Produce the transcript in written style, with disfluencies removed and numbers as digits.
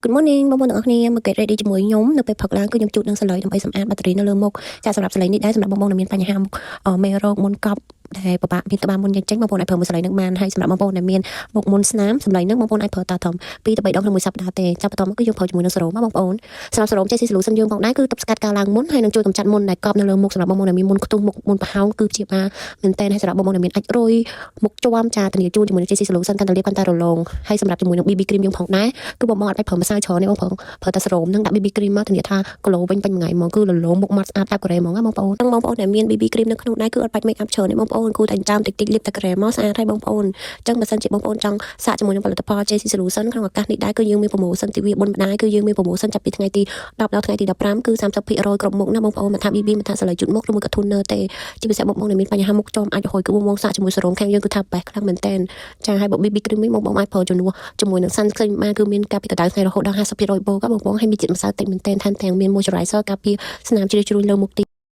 Good morning បងប្អូនទាំងអស់គ្នាមក get ready ជាមួយខ្ញុំនៅពេលព្រឹកឡើងគឺខ្ញុំជូតនឹងសន្លៃដើម្បីសម្អាតបាក់តេរីនៅលើមុខចាសម្រាប់សន្លៃនេះដែរសម្រាប់បងប្អូនដែលមានបញ្ហាមុខមេរោគមុនកប់ដែលពិបាកមានក្បាលមុនយ៉ាងចេញបងប្អូនអាចប្រើមួយសន្លៃនឹងបានហើយសម្រាប់បងប្អូនដែលមានមុខមុនស្នាមសន្លៃនឹងបងប្អូនអាចប្រើតាធំ2ទៅ3ដងក្នុងមួយសប្តាហ៍ទេចាប់បន្តមកគឺយើងប្រើជាមួយនឹងសេរ៉ូមបងប្អូនសម្រាប់សេរ៉ូម JC Solution យើងផងដែរគឺទប់ស្កាត់ការឡើងមុនហើយនឹងជួយកម្ចាត់មុនដែលកប់នៅលើមុខសម្រាប់បងប្អូនដែលមានមុនខ្ទុះមុខមុនប្រហោងគឺព្យាបាលមែនតើហើយសម្រាប់បងប្អូនដែលមានអាចរុយមុខជាំចាធានាជូនជាមួយនឹង JC Solution កាន់តែលាបកាន់តែរលោងហើយសម្រាប់ជាមួយនឹង BB cream យើងផងដែរគឺបងបងអត់បាច់ប្រើម្សៅច្រើនទេបងប្អូនប្រើតែសេរ៉ូមនឹងដាក់ BB cream មកធានាថា glow វិញពេញមួយថ្ងៃហ្មងគឺរលោងមុខម៉ត់ស្អាតបែបកូរ៉េហ្មងណាបងប្អូនទាំងបងប្អូនដែលមាន BB cream នៅក្នុងដែរគឺអត់បាច់ make up ច្រើនទេបងប្អូនគូតែចាំតិចតិចលាបតែក្រែមមកស្អាតហើយបងប្អូនអញ្ចឹងបើសិនជាបងប្អូនចង់សាកជាមួយនឹងផលិតផល JC Solution ក្នុងឱកាសនេះដែរគឺយើងមាន promotion ទិវាបុណ្យម្ដាយគឺយើងមាន promotion ចាប់ពីថ្ងៃទី10ដល់ថ្ងៃទី15គឺ30%គ្រប់មុខណាបងប្អូនមិនថា BB មិនថាសន្លៃជូតមុខឬមួយក៏ toner ទេជាពិសេសបងប្អូនដែលមានបញ្ហាមុខចំអាចហុយគឺបងបងសាកជាមួយសេរ៉ូមខាងយើងគឺថាបេះខ្លាំងមែនតើចាហើយបើ BB cream វិញបងបងអាចប្រើជំនួសជាមួយនឹង sunscreen បានគឺមានការពីកម្ដៅថ្ងៃរហូតដល់50%បូកបងប្អូនហើយមានជាតិម្សៅតិចមែនតើថែមទាំងមាន moisturizer ការពារស្នាមជ្រីវជ្រួញលើមុខទៀត។